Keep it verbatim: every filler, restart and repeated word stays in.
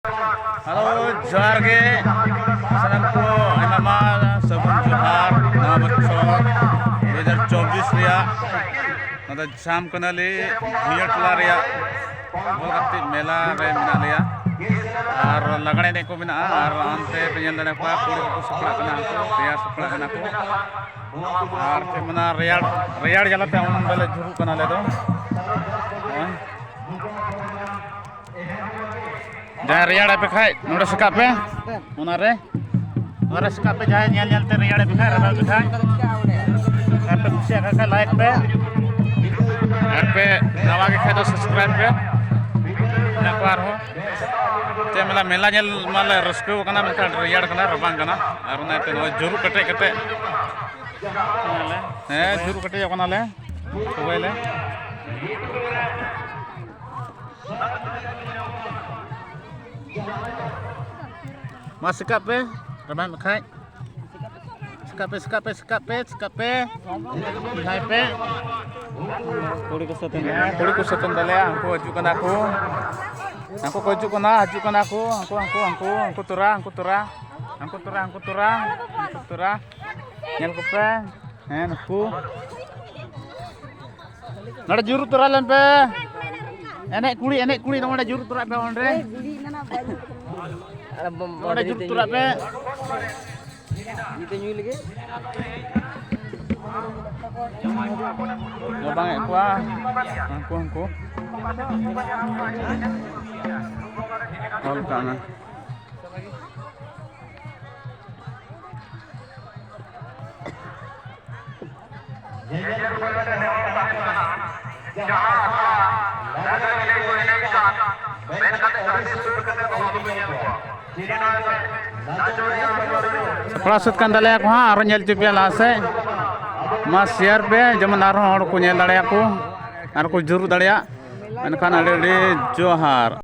Hello, ᱡᱚᱦᱟᱨ ᱜᱮ ᱥᱟᱱᱟᱢ ᱠᱚ, ᱟᱭᱢᱟ ᱟᱭᱢᱟ ᱥᱟᱹᱜᱩᱱ ᱡᱚᱦᱟᱨ᱾ ᱱᱟᱣᱟ ᱵᱚᱪᱷᱚᱨ ᱫᱩ ᱦᱟᱡᱟᱨ ᱪᱚᱵᱵᱤᱥ ᱨᱮᱭᱟᱜ ᱱᱚᱣᱟ ᱫᱚ ᱡᱷᱟᱢ ᱠᱟᱱᱟᱞᱤ ᱵᱷᱩᱭᱟᱹ ᱴᱚᱞᱟ ᱨᱮᱭᱟᱜ ᱵᱚᱞ ᱜᱟᱛᱮᱜ ᱢᱮᱞᱟ ᱨᱮ ᱢᱮᱱᱟᱜ ᱞᱮᱭᱟ᱾ ᱟᱨ ᱞᱟᱜᱽᱬᱮ ᱮᱱᱮᱡ ᱠᱚ ᱢᱮᱱᱟᱜᱼᱟ᱾ ᱟᱨ ᱚᱱᱛᱮ ᱯᱮ ᱧᱮᱞ ᱫᱟᱲᱮᱭᱟᱠᱚᱣᱟ, ᱠᱩᱲᱤ ᱠᱚᱠᱚ ᱥᱟᱯᱲᱟᱜ ᱠᱟᱱᱟ, ᱩᱱᱠᱩ ᱛᱮᱭᱟᱨ ᱥᱟᱯᱲᱟᱜ ᱠᱟᱱᱟ ᱠᱚ᱾ ᱟᱨ ᱪᱮᱫ ᱢᱮᱱᱟ, ᱨᱮᱭᱟᱲ, ᱨᱮᱭᱟᱲ ᱡᱟᱞᱟᱛᱮ ᱚᱱᱟ ᱫᱚᱞᱮ ᱡᱷᱩᱨᱩᱜ ᱠᱟᱱᱟ ᱟᱞᱮ ᱫᱚ᱾ ᱦᱮᱸ᱾ ᱡᱟᱦᱟᱸᱭ ᱨᱮᱭᱟᱲ ᱟᱯᱮ ᱠᱷᱟᱡ, ᱱᱚᱰᱮ ᱥᱟᱠᱟᱵ ᱯᱮ, ᱚᱱᱟᱨᱮ, ᱚᱱᱟᱨᱮ ᱥᱟᱠᱟᱵ ᱯᱮ᱾ ᱡᱟᱦᱟᱸᱭ ᱧᱮᱞ ᱧᱮᱞ ᱛᱮ ᱨᱮᱭᱟᱲ ᱟᱯᱮ ᱠᱷᱟᱡ, ᱨᱟᱵᱟᱝ ᱟᱯᱮ ᱠᱷᱟᱡ, ᱟᱨ ᱯᱮ ᱠᱩᱥᱤᱭᱟᱜ ᱠᱷᱟᱡ, ᱞᱟᱭᱤᱠ ᱯᱮ, ᱟᱨ ᱯᱮ ᱱᱟᱣᱟ ᱜᱮ ᱠᱷᱟᱡ ᱫᱚ ᱥᱟᱵᱥᱠᱨᱟᱭᱤᱵ ᱯᱮ᱾ ᱢᱮᱱᱟᱜ ᱠᱚᱣᱟ ᱟᱨᱦᱚᱸ᱾ ᱪᱮᱫ ᱢᱮᱞᱟ, ᱢᱮᱞᱟ ᱧᱮᱞ ᱢᱟᱞᱮ ᱨᱟᱹᱥᱠᱟᱹᱣ ᱠᱟᱱᱟ, ᱢᱮᱱᱠᱷᱟᱱ ᱨᱮᱭᱟᱲ ᱠᱟᱱᱟ, ᱨᱟᱵᱟᱝ ᱠᱟᱱᱟ, ᱟᱨ ᱚᱱᱟᱛᱮ ᱱᱚᱜᱼᱚᱭ ᱡᱩᱨᱩᱜ ᱠᱮᱴᱮᱡ ᱠᱟᱛᱮ᱾ ᱦᱮᱸ, ᱡᱩᱨᱩᱜ ᱠᱮᱴᱮᱡᱚᱜ ᱠᱟᱱᱟᱞᱮ᱾ ᱥᱚᱵᱟᱭ ᱞᱮ᱾ ᱢᱟ ᱥᱤᱠᱟᱜ ᱯᱮ, ᱨᱟᱵᱟᱝ ᱵᱟᱠᱷᱟᱡ᱾ ᱥᱤᱠᱟᱜ ᱯᱮ, ᱥᱤᱠᱟᱜ ᱯᱮ, ᱥᱤᱠᱟᱜ ᱯᱮ, ᱥᱤᱠᱟᱜ ᱯᱮ᱾ ᱡᱟᱦᱟᱸᱭ ᱯᱮ᱾ ᱠᱩᱲᱤ ᱠᱚ ᱥᱟᱛᱮᱱ ᱫᱟᱞᱮᱭᱟ᱾ ᱦᱮᱸ, ᱠᱩᱲᱤ ᱠᱚ ᱥᱟᱛᱮᱱ ᱫᱟᱞᱮᱭᱟ᱾ ᱩᱱᱠᱩ ᱦᱤᱡᱩᱜ ᱠᱟᱱᱟ ᱠᱚ᱾ ᱩᱱᱠᱩ ᱠᱚ ᱦᱤᱡᱩᱜ ᱠᱟᱱᱟ, ᱦᱤᱡᱩᱜ ᱠᱟᱱᱟ ᱠᱚ᱾ ᱩᱱᱠᱩ, ᱩᱱᱠᱩ, ᱩᱱᱠᱩ, ᱩᱱᱠᱩ ᱛᱚᱨᱟ, ᱩᱱᱠᱩ ᱛᱚᱨᱟ, ᱩᱱᱠᱩ ᱛᱚᱨᱟ, ᱩᱱᱠᱩ ᱛᱚᱨᱟ, ᱩᱱᱠᱩ ᱛᱚᱨᱟ᱾ ᱧᱮᱞ ᱠᱚᱯᱮ᱾ ᱦᱮᱸ, ᱱᱩᱠᱩ᱾ ᱱᱚᱰᱮ ᱡᱩᱨᱩᱜ ᱛᱚᱨᱟ ᱞᱮᱱ ᱯᱮ᱾ ᱮᱱᱮᱡ ᱠᱩᱲᱤ, ᱮᱱᱮᱡ ᱠᱩᱲᱤ, ᱱᱚᱰᱮ ᱡᱩᱨᱩᱜ ᱛᱚᱨᱟᱜ ᱯᱮ ᱚᱸᱰᱮ᱾ ᱱᱚᱰᱮ ᱡᱩᱨᱩᱜ ᱛᱚᱨᱟᱜ ᱯᱮ᱾ ᱧᱩ ᱞᱟᱹᱜᱤᱫ᱾ ᱨᱟᱵᱟᱝ ᱮᱫ ᱠᱚᱣᱟ᱾ ᱦᱟᱹᱱᱠᱩ, ᱦᱟᱹᱱᱠᱩ᱾ ᱚᱞ ᱠᱟᱜ ᱢᱮ᱾ ᱡᱟᱦᱟᱸ ᱞᱟᱜᱽᱲᱮ ᱮᱱᱮᱡ ᱠᱚ ᱮᱱᱮᱡ ᱠᱟᱱ, ᱢᱮᱱᱠᱷᱟᱱ ᱟᱹᱰᱤ ᱥᱩᱨ ᱠᱟᱛᱮ ᱫᱚ ᱵᱟᱵᱚᱱ ᱧᱮᱞ ᱠᱚᱣᱟ᱾ ᱥᱟᱯᱲᱟᱣ ᱥᱟᱹᱛ ᱠᱟᱱ ᱛᱟᱞᱮᱭᱟ ᱠᱚ ᱦᱟᱸᱜ, ᱟᱨᱚ ᱧᱮᱞ ᱦᱚᱪᱚ ᱯᱮᱭᱟ ᱞᱟᱦᱟ ᱥᱮᱫ᱾ ᱢᱟ ᱥᱮᱭᱟᱨ ᱯᱮ, ᱡᱮᱢᱚᱱ ᱟᱨᱦᱚᱸ ᱦᱚᱲ ᱠᱚ ᱧᱮᱞ ᱫᱟᱲᱮᱭᱟᱜᱼᱟ ᱠᱚ ᱟᱨ ᱠᱚ ᱡᱩᱨᱩᱜ ᱫᱟᱲᱮᱭᱟᱜ᱾ ᱢᱮᱱᱠᱷᱟᱱ ᱟᱹᱰᱤ ᱟᱹᱰᱤ ᱡᱚᱦᱟᱨ᱾